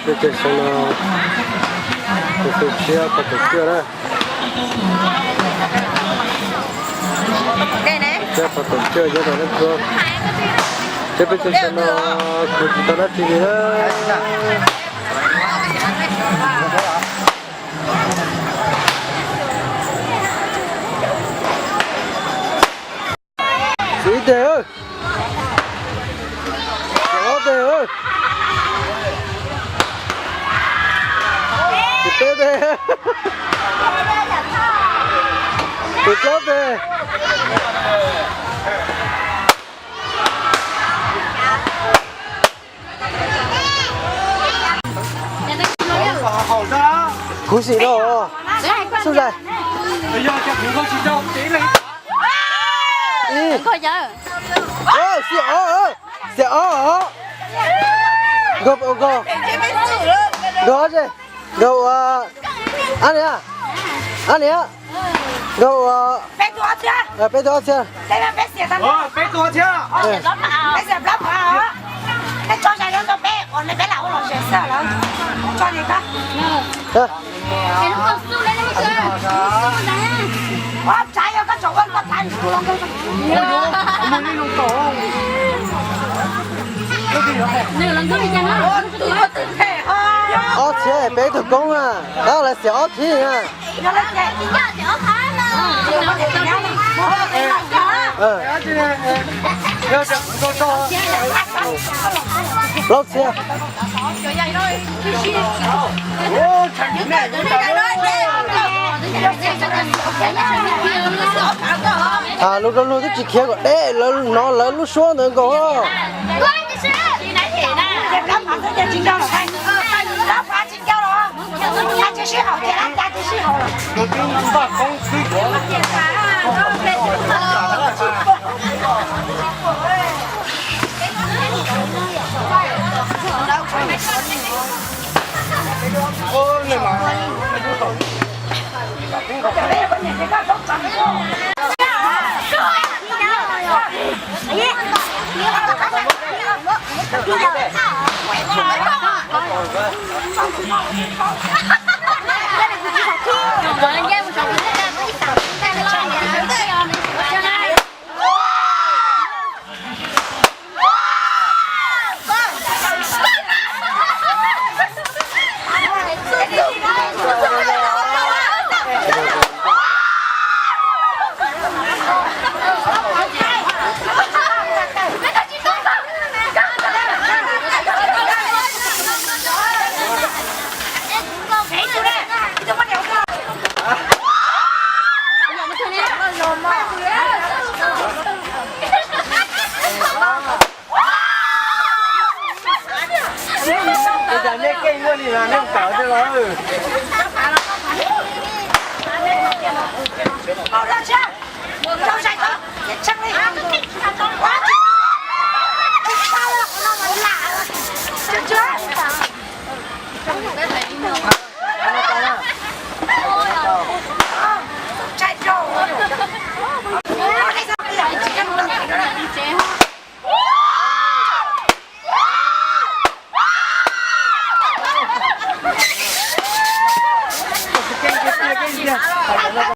Peb ceg xyoo no kuv tus tshiab pog tus cuaj na. Tshiab pog tus cuaj nyob rau Nab Tsuab. Thiab peb ceg xyoo no kuv tsis tau dab tsi li na. Xiam ib teg, xiam ob teg, xiam peb teg, xiam plaub teg. Khuv xim no, xub zais. Ib, xiam ob, xiam ob, nkaug, nkaug, nkaug ob tsi, nkaug ua, ab niam, ab niam, nkaug ua, peb tug ob txhiab. Ob txhiab peb tug koob na, tab lawv xiam ob txhiab na. Plaub txhiab. Has lus rau luag twb tsis khiav kom deb, lawv hnov lawv lub suab ntawd nkaus.